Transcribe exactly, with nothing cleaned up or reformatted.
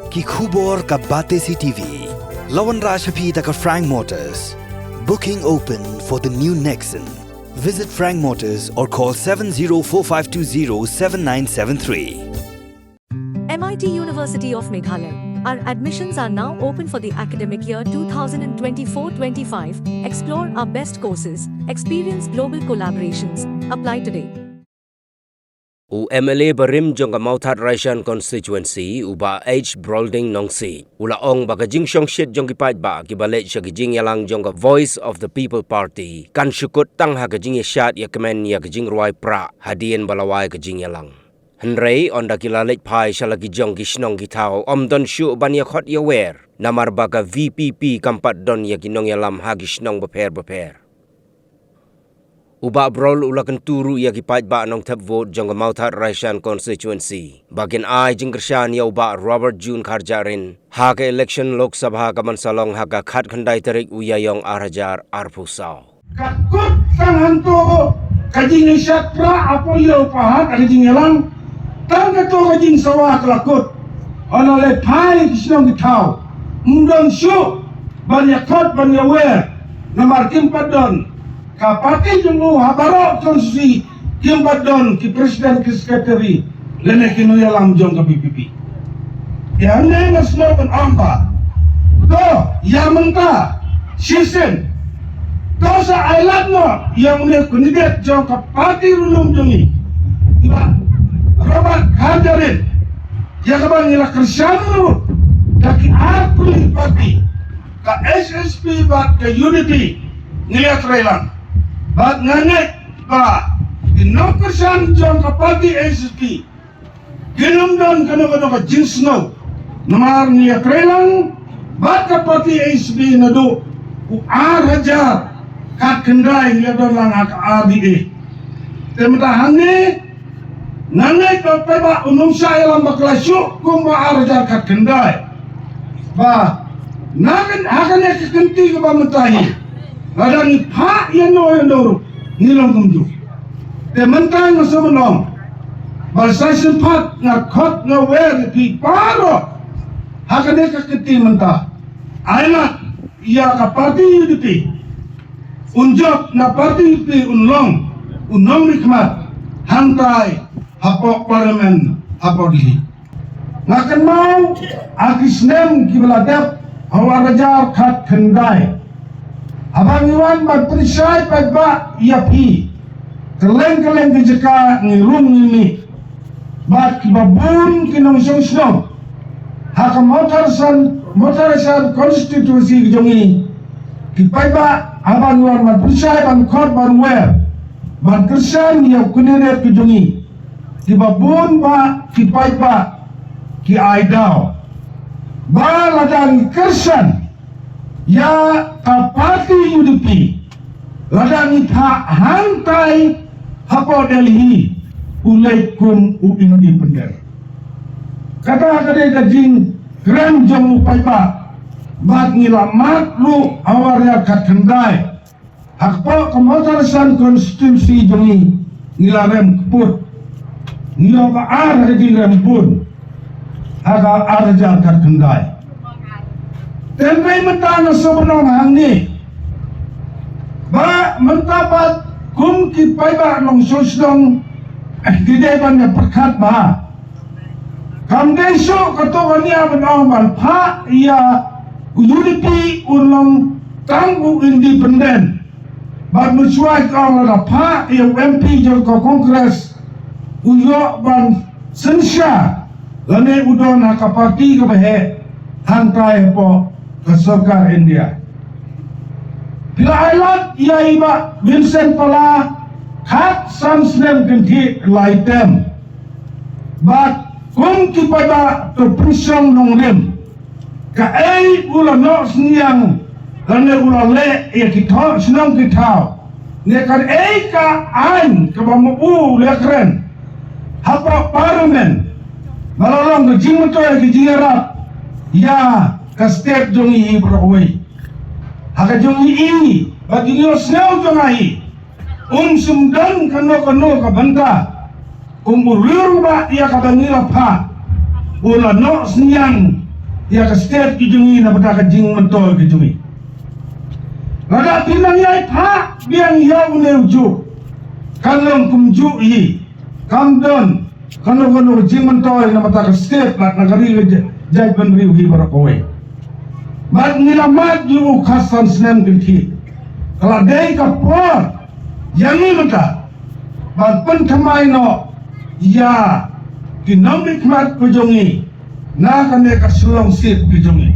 Ki khubor ka Batesi T V. La wanrah sha phi da ka Frank Motors. Booking open for the new Nexon. Visit Frank Motors or call seven zero four five two zero seven nine seven three. M I T University of Meghalaya. Our admissions are now open for the academic year twenty twenty-four twenty-five. Explore our best courses, experience global collaborations. Apply today. U M L A barim jong ka Mawthadraishan Constituency, u Bah H Brolding Nongsiej, u la ong ba ka jingshongshit jong ki paidbah kiba leit sha ka jingïalang jong ka Voice of the People Party kan shu kut tang ha ka jingïashad ïakmen ïa ka jingrwai prah hadien ba la wai ka jingïalang. Hynrei ynda ki la leit phai sha la ki jong ki shnong ki thaw, ym don shuh ban ïakhot ïawer, namar ba ka V P P kam pat don ïa ki nongïalam ha ki shnong bapher bapher. U Bah Brolding u la kyntu ruh ïa ki paidbah nongthep vote jong ka Mawthadraishan Constituency ba kin ai jingkyrshan ïa u Bah Robert June Kharjahrin ha ka election Lok Sabha kaban sa long ha ka khatkhyndai tarik u Ïaïong arhajar arphew saw. Ka kut tang hangto ka jingïashad prah hapoh ïew pahat ha ka jingïalang. Tang kato ka jingsawa ka la kut. Ynda leit phai ki shnong ki thaw, ym don shuh ban ïakhot ban ïawer, namar kim pat don ka party jong u ha baroh constituency, kim pat don ki president ki secretary lane ki nongïalam jong ka V P P. Ïa une nga sngewbha ban ong ba to ïa mynta shisien to sa ai lad noh ïa une u candidate jong ka party ruh lum jong ngi, i Bah Robert Kharjahrin, ïa kaba ngi la kyrshan ruh da ki ar tylli ki party, ka H S P bad ka U D P, ngi la trei lang. Bad nga ngeit ba ki nongkyrshan jong ka party H S P kin ym don kano kano ka jingsngew, namar ngi ïatrei lang bad ka party H S P naduh u arhajar khatkhyndai, ngi ïa don lang ha ka R D A. Te mynta hangne nga ngeit ba paidbah un ym shah ïalam bakla shuh kumba arhajar khatkhyndai. Ba na kan, ha kane ka kynti kaba mynta hi, lada ngi phah ïa no ïa no ruh ngi long kumjuh. Te mynta nga sngewbha ban ong ba sa shisien pat nga khot nga wer ïa phi baroh ha kane ka kynti mynta, ai lad ïa ka party U D P. Un jop na party U D P, un long u nongmihkhmat hangtai hapoh Parliament hapoh Delhi. Nga kynmaw ha ki snem kiba la dep ha u arhajar khatkhyndai, haba ngi wan ban pynshai paidbah ïa phi, kylleng kylleng ki jaka ngi rung ngi mih bad kiba bun ki nongshong shnong ha ka Mawthadraishan, Mawthadraishan constituency ka jong ngi. Ki paidbah, haba ngi wan ban pynshai, ban khot, ban wer, ban kyrshan ïa u candidate ka jong ngi, kiba bun ba ki paidbah ki ai daw ba lada ngi kyrshan ïa ka party U D P, lada ngi phah hangtai hapoh Delhi, u leit kum u independent. Kata ka dei ka jingkren jong u paidbah. Bad ngi la mad ruh ha u arhajar khatkhyndai, hapoh ka Mawthadraishan constituency jong ngi, ngi la rem kput. Ngi ïoh ba ar ha ka jingrem bun ha ka arhajar khatkhyndai. Te hynrei mynta nga sngewbha ban ong hangne ba mynta pat kum ki paidbah nongshong shnong, eh, ki dei ban ïa pyrkhat ba kam dei shuh kato kane ban ong ban phah ïa u U D P un long tang u independent. Bad mynshuwa ki ong lada phah ïa u M P jong ka Congress, u ïoh ban synshar lane u don ha ka party kaba heh hangtai hapoh ka sorkar India. Phi la ai lad ïa i Bah Vincent Pala khatsan snem kynthih lai term. Bad kum ki paidbah to pynshong nongrim, kaei u la noh synñiang lane u la leh ïa ki thoh shnong ki thaw, ne kaei ka aiñ kaba ma u u la kren hapoh Parliament, ba la long ka jingmyntoi ka jingïarap ïa ka state jong ngi hi baroh kawei. Ha ka jong ngi bad jong ngi, ïohsngew jong ngi, um shym don kano kano ka bynta. Kum u riew rangbah ïa kaba ngi la phah, u la noh synñiang ïa ka state ki jong ngi na bynta ka jingmyntoi ki jong ngi. Lada phi nang ïai phah biang ïa une u juh, kan long kumjuh hi. Kam don kano kano ka jingmyntoi na bynta ka state bad na ka ri ka ja-, jaitbynriew hi baroh kawei. Bad ngi la mad ïa u khatsan snem kynthih. Ka la dei ka por ïa ngi mynta ban pynthymmai noh ïa ki nongmihkhmat ka jong ngi na kane ka Shillong seat ka jong ngi.